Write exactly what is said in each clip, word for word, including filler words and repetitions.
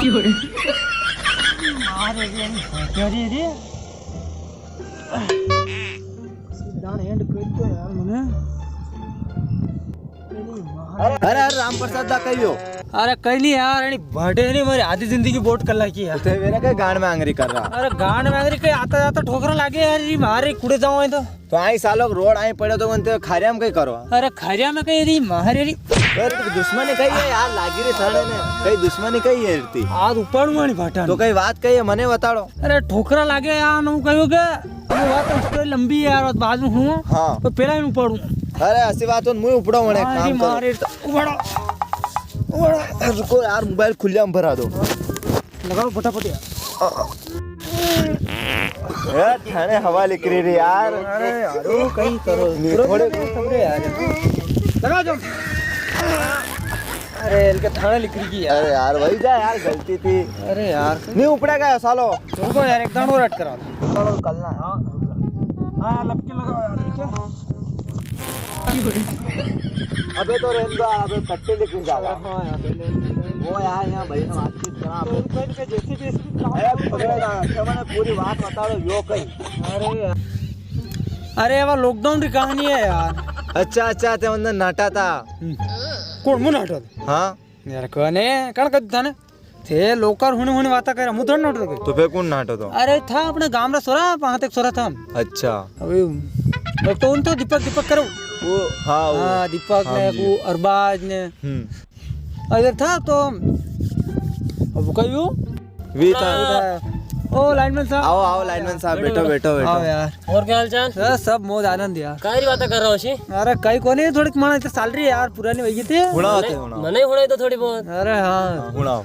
अरे रे, अरे रे। सीधा एंड कर दो यार मने। अरे, अरे, राम प्रसाद दा कहियो। अरे, कई नी यार, अणी भाटे नी मारी आधी जिंदगी बोट कर लागी यार। ते मेरा कई गांड में आंगरी कर रहा। अरे, गांड में आंगरी कई आता जाता ठोकरा लागे यार, री मारे कुड़े जाओ तो। तो आई सालो रोड आई पड़े तो बनते खारिया में कई करो। अरे, खारिया में कई री मारे री। अरे, तो दुश्मनी कई है यार, लागी रे साले ने। कई दुश्मनी कई है इतनी। आज उपाड़ू आनी भाटा तो ने। कई बात कई है, मने बताड़ो। अरे, ठोकरा लागे यार, नू कहो के ये बात तो स्टोरी लंबी है यार, बाद में हूँ। हाँ। तो पहला ही उपाड़ू। अरे, ऐसी बात तो मुझे उपड़ा होने हाँ, काम जी, करो। मारे तो उपाड़ो। उपाड़ो। रुको यार, मोबाइल खुलिया में भरा दो। लगाओ फटाफट यार। यार, थाने हवा लिकरी री यार। अरे यार, वो कई करो। नहीं, थोड़े सबरे यार। लगाओ जम। अरे, इनके थाने लिकरी की यार। अरे यार, वही जा यार, गलती थी। अरे यार। नहीं उपड़ेगा सालो। रुको यार, एक दांडो रट करा। चलो, कल ना। हाँ, हाँ, लपके लगाओ यार, ठीक है? अबे तो रहने दो, अबे कट्टे लेके जाओ। हाँ, यार, पहले वो यार, यहाँ भाई से बातचीत करा। तो इनको, इनके जैसी भी इसकी अरे, पकड़े ना, अच्छा, मैंने पूरी बात बता दो, यो कहीं। अरे यार। अरे, वो lockdown की कहानी है यार। अच्छा, अच्छा, ते अंदर नाटा था। हम्म। कौन मुंह नाटा था? हाँ। यार, कौन है? कौन कर था ने? थे लोकर हुने हुने बाता करे, मुंह थोड़ा नाटो के। तो फिर कौन नाटो तो? अरे था अपने गांव रा सोरा, वहां तक सोरा था हम। अच्छा। अबे, अब तो उन तो दीपक, दीपक करो। वो, हाँ, वो। हाँ, दीपक हाँ ने, जी। वो अरबाज ने। हम्म। इधर था तो, अब कहियो? वी था। ओ, lineman साहब। आओ, आओ, lineman साहब, बैठो, बैठो, बैठो, बैठो। आओ यार। और क्या हाल चाल? बस सब मौज आनंद यार। काई री बातें कर रहा हो सी? अरे कई कोनी, थोड़ी माना इतने salary यार पुरानी हो गई थी। हुणा होते, हुणा। मने हुणा तो थोड़ी बहुत। अरे हाँ। हाँ, हुणा।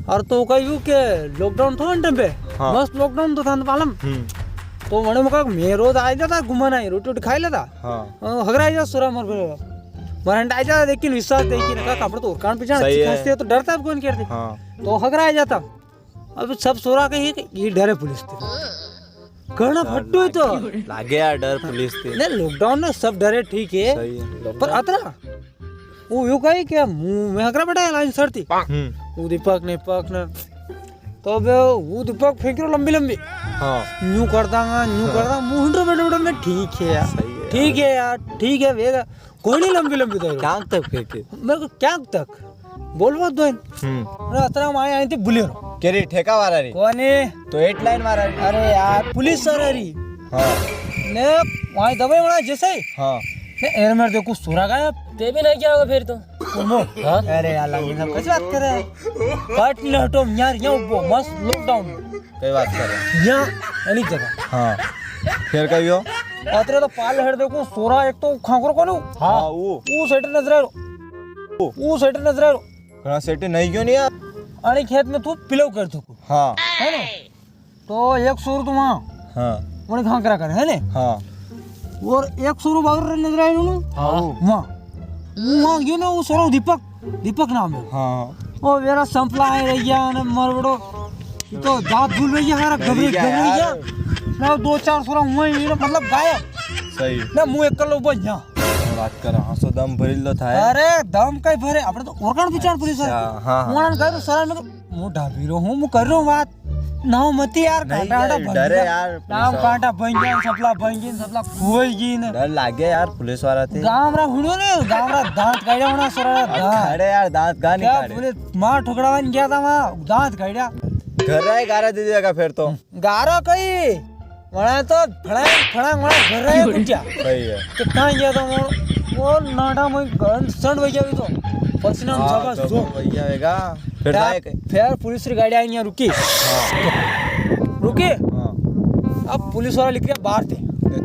और तो कही के lockdown था ना time पे। हाँ। मस्त lockdown तो था ना मालूम। हम्म। तो मने मुका मैं रोज आ जाता घूमना ही, रोटी वोटी खाई लेता। हाँ। अ, हगरा आ जाता सुरा मर फिर। मरंड आ जाता लेकिन विश्वास देखी ना का कपड़े तो और कान पे जाना सही अच्छी है। खासी है तो डरता भी कौन करते। हाँ। तो हगरा आ जाता। अब सब सोरा कही कि ये डरे पुलिस थी। घणा फट्टू है तो। लागे यार डर पुलिस थी। नहीं, lockdown में सब डरे, ठीक है। सही है। पर अतरा, वो यूं कही कि मुंह में हकरा बैठा है line सर थी। हम्म। वो दीपक ने, पक ने। तो अब वो दीपक फेंक रहो लंबी लंबी। हाँ। न्यू कर दांगा, न्यू हाँ। कर दांगा। मुंह हंडो बैठो बैठो में, ठीक है यार। सही है ठीक यार। है यार, ठीक है, वेगा। कोई नहीं लंबी लंबी तो। क्या तक फेंके? मेरे को क्या तक? बोल मत दो इन। हम्म। अरे अतरा माय आई थी बुलेरो। के री ठेका वाला री? कोने? तो एट लाइन वाला री। अरे यार, पुलिस वाला री। हाँ। ने वहाँ दबाई वहाँ जैसे ही। हाँ। ने एर मेर देखो सुरा गायब। ते भी नहीं क्या होगा फिर तो? वो? हाँ? अरे यार, लाइन में कैसी बात करे? काट ले हटो यार, यहाँ वो मस्त lockdown। कई बात कर रहे हैं? यहाँ, अनी जगह। हाँ। फिर कहियो? अतरे तो पाल हेड देखो, सोरा एक तो खांकरो कोनु? हाँ, हाँ, वो। वो सेट नजर आयो। वो। वो सेट नजर आयो। घणा सेट नहीं क्यों नहीं यार? अरे खेत में तू पिलव कर थको। हाँ। है ना? तो एक सोरू तो वहाँ। हाँ। वने खांकरा कर, है ने? हाँ। और एक सोरू बावर नजर आयो ना? हाँ। वहाँ। वहाँ गयो ना, वो सोरो दीपक, दीपक नाम है। हाँ। ओ, वेरा संपला है रह गया ने मरवड़ो। ये तो दांत भूल रही है, हमारा घबरी, घबरी गया। ना, दो चार सोरा हुआ ही ना, मतलब, गायब। सही। ना, मुंह एक कर लो, बस यहाँ। बात कर, हाँ, सो दम भरी लो था, है? अरे, दम कई भरे, अपने तो और कौन विचार पुलिस है? अच्छा, हाँ, हाँ। वहाँ गए तो सर, मैं तो, मुंह ढाबी रो हूँ, मुंह कर रहा हूँ बात। ना मती यार, नहीं, कांटा, कांटा ये भंगी डरे जा। यार, ना पुलिस वाला। कांटा भंगी, सपला भंगी, सपला खोई गई ने। डर लागे यार पुलिस वाला थे। गांव रा हुणो ने, गांव रा दांत काढ़े होना सरा अब दांत। खड़े यार, दांत गा नहीं क्या काढ़े। पुलिस मार ठुकरावन गया था वहाँ, दांत काढ़ा। घर रा ही गारा दे देगा फिर तो। गारा कई, वणा तो फड़ा, फड़ा, वणा घर रा ही कुटिया। सही है। कितना गया था वो, वो नाटा में गन सन वही अभी तो। पसीना में हाँ, छापा तो जो। वही आएगा। फिर यार, जाए के? फिर पुलिस री गाड़ी आई, यहाँ रुकी। हाँ। रुकी? हाँ। अब पुलिस वाला निकले बाहर थे।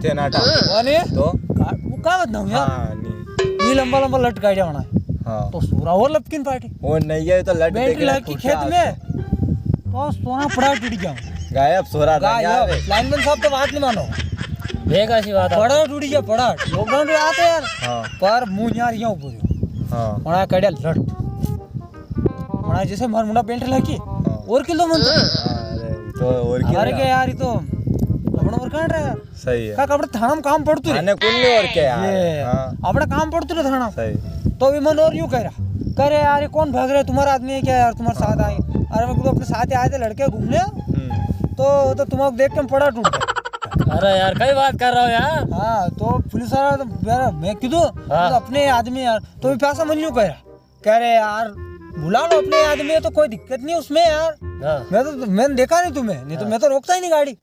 थे नाटा। वाले? तो? का-, वो का बताऊँ यार? हाँ, नहीं। ये लंबा लंबा लट काढ़िया होना है। हाँ। तो सोरा और लपकिन पार्टी। वो नहीं है, तो लट बैटरी देख रहा लग की खुटा खेत में। तो सोरा पड़ा टूट गया। गायब सोरा रह गया गायब। बे। लाइनमैन साहब तो बात नहीं मानो। बेकार सी बात है। पड़ा टूट गया, पड़ा। लॉकडाउन पे आते यार। हाँ। पर मुंह यार यहाँ ऊपर। हाँ। बड़ा कड़िया लट। वणा जैसे मार मुंडा पेंट लागी। हाँ। और किल दो मन तो। अरे, तो और किल अरे दो? के यार, ये तो अपन और काट रहा है यार। सही है। का अपने थाना में काम पड़तू रे। थाने कुल नहीं और क्या यार? ये, हाँ। अपने काम पड़तू रे थाना। सही। तो भी मन और यूं कह रहा, करे यार, ये कौन भाग रहा है? तुम्हारा आदमी है क्या यार? तुम्हारे साथ आए। अरे मैं कीधो अपने साथ आए थे लड़के घूमने, हम्म। तो, तो तुम्हारे देख के हम पड़ा टूट गया। अरे यार, कई बात कर रहा हो यार? हाँ, तो पुलिस वाला तो मेरा, मैं कीधो, हाँ। तो अपने आदमी यार, तो भी पैसा मन यूं कह रहा। कह रहे यार, बुला लो अपने आदमी, तो कोई दिक्कत नहीं उसमें यार। हाँ। मैं तो, मैंने देखा नहीं तुम्हें, नहीं तो हाँ। मैं तो रोकता ही नहीं गाड़ी।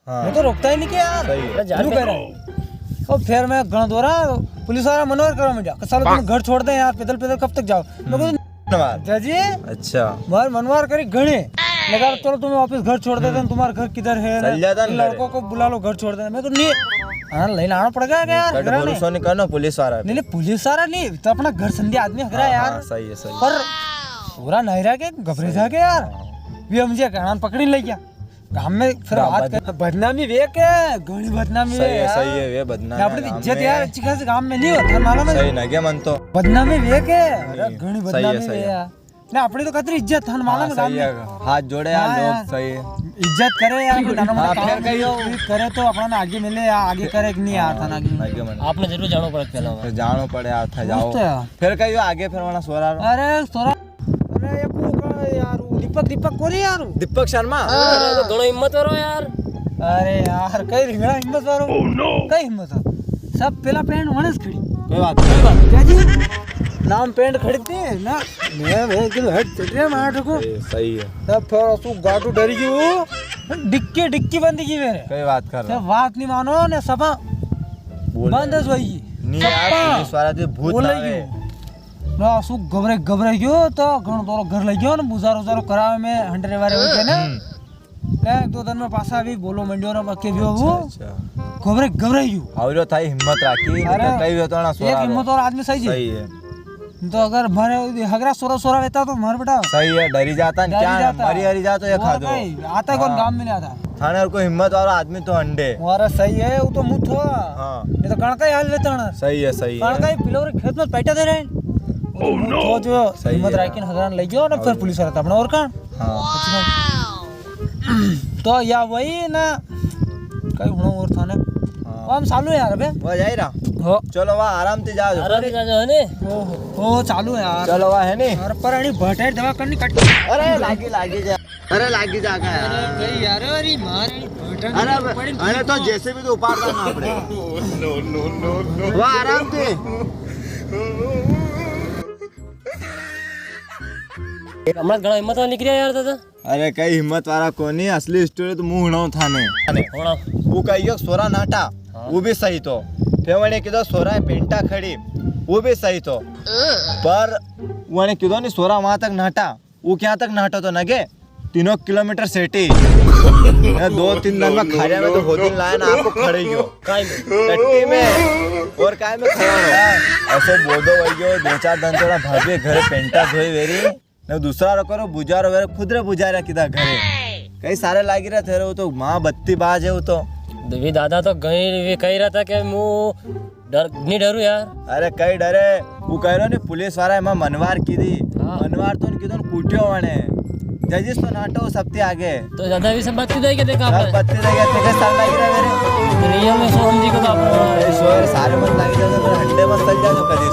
हाँ। मैं तो रोकता ही नहीं कि यार, सही है। यूं कह रहा है। तो फिर मैं घणो दौरा, पुलिस वाला मनवार करवा मंड्या कि सालो तुम घर छोड़ दे यार, पैदल पैदल कब तक जाओ? मैं कहूँ, धन्यवाद। जी, अच्छा। मारे मनवार करी घणे। लगा, चलो तुम्हें वापस घर छोड़ देते हैं, हम्म। तुम्हारा घर किधर है? चल जाता ना इन लड़कों को बुला लो, घर छोड़ देते हैं। मैं तो नहीं, हाँ, लेने आना पड़ेगा क्या यार, घर आने? भरोसा नहीं करना पुलिस वाला पे। नहीं, नहीं, पुलिस वाला नहीं, तो अपना घर संधी आदमी हगरा हाँ, यार। हाँ, सही है, सही है। पर पूरा नहीं रहा के घबरे जाके यार। हाँ। वे मुझे कहना पकड़ी ले गया। गाम में फिर गाम बात बद-, कर, बदनामी वे के, घणी बदनामी सही वे है, यार। सही है, वे बदनामी अपनी है गाम इज्जत में। यार, अच्छी खासी गाम में नहीं होता, मालूम है? सही ना क्या मन तो। बदनामी वे के, अरे, नहीं, घणी सही है, बदनामी सही वे है। यार। ना, अपनी तो कतरी इज्जत था, मालूम हाँ, है गाम सही में। है। हाथ जोड़े यार हाँ, लोग, यार। सही है। इज्जत करे यार, कोई नाना मोटा हाँ, काम फिर कहियो। नहीं करे तो अपना ना आगे मिले यार, आगे करे कि नहीं यार, था ना आगे। आगे मन। आपने जरूर जानो पड़े पहला। तो जानो पड़े यार, था जाओ। तो यार। फिर कहियो आगे फिर वाला सोरा रो। अरे सोरा अरे, ये को का यार, वो दीपक, दीपक को नहीं यार? दीपक शर्मा? हाँ। अरे, तो घणो हिम्मत वारो यार। अरे यार, कई रिंगड़ा हिम्मत वारो। Oh no! कई हिम्मत वारो। सब पेला पैंट वणस खड़ी। कोई बात नहीं। कोई बात नहीं। क्या जी? नाम पैंट खड़ी थी ना, मैं, मैं किलो हेड चट रहा मार को। सही, सही है। तब फिर असु गाटू डरी गई वो। डिक्की, डिक्की बंद की मेरे। कोई बात कर रहा। बात नहीं मानो ने सफा बोल बंद रहे। है सोई। नहीं यार, सफा पुलिस वाला तो भूत बोले ना क्यों? ना, सु घबरे, घबरे गयो, तो घणो तोरो घर लई गयो ने, बुजारो, उजारो करावे में हंडरे वारे होई गया ने। हम्म। ने एक दो दिन में पासा भी बोलो मंडियो ने, बाकी भी हो। अच्छा, अच्छा। घबरे, घबरे गयो। हावरो थाई हिम्मत राखी, अरे, कई भी तो ना सोरा एक हिम्मत और आदमी सही जी। सही है। तो अगर मारे हगरा सोरा, सोरा वेता तो मार बेटा। सही है, डरी जाता न डरी क्या, जाता। मरी हरी जाता तो ये और खा दो। भाई, आता कौन हाँ। गांव में नहीं आता। थाने और कोई हिम्मत वाला आदमी तो अंडे। मारा सही है, वो तो मुथो। हाँ। ये तो कणका ही हाल रहता ना। सही है, सही है। कणका ही पिलोर खेत में पैटा दे रहे हैं। वो तो मुथो जो सही हिम्मत है। राखी ने हगरान लई गयो ना, फिर पुलिस वाला था अपना और कौन? हाँ। तो या वही ना, कई हुणो और था ना। हाँ। वो हम चालू है यार अबे। वो जाई रहा। हो। चलो वाह, आराम से जाओ। आराम से जाओ, है ने? ओ, ओ, चालू है यार। चलो वाह, है ने? अरे पर अणी भटेर दवा करनी कट। अरे लागी, लागी जा। अरे लागी जागा यार। अरे भाई यार, अरे मार अणी भटेर अरे दवा अब, पड़ी अरे तो जैसे भी तो उपाड़ देना आपने। No, no, no, no। वाह, आराम से। हमारा घणा हिम्मत वाला निकलिया यार दादा। अरे कई हिम्मत वाला कोनी, असली story तो मूं हुणाऊं थाने। हुणाओ। वो कहियो सोरा नाटा, हाँ। वो भी सही तो। फिर वने किदो सोरा पेंटा खड़ी, वो भी सही तो। पर वने किदो नी सोरा वहां तक नाटा, वो क्या तक नाटो तो नगे तीनों किलोमीटर सेटी। ये दो तीन दिन में खारिया में तो हो दिन लाया ना आपको खड़े ही हो। काय में? टट्टी में। और काय में खड़ा हो? ऐसे बोदो वही गयो, दो चार दिन थोड़ा भाभी घर पेंटा धोई वेरी। ने दूसरा रो करो, बुजारो वेरे, खुद रे बुजारा किदा घरे। कई सारे लागी रहा थे रे, वो तो माँ बत्ती बाज है वो तो। देवी दादा तो गई, वे कही रहा था कि मूं डर, नहीं डरू यार। अरे कई डरे, वो कह रहा नी पुलिस वाला है, मैं मनवार की दी। हाँ। मनवार तो उनकी तो कूटियो वने। जजिस तो नाटो सबती आगे। तो ज्यादा भी सब बत्ती देखे देखा सब आपने? बत्ती देखे, देखे साल लागी रहा मेरे। तो रियल में सोहम जी को तो आपने ए, सोहर सारे मत लागी जाओ, पर हंडे मत चल जाओ कभी।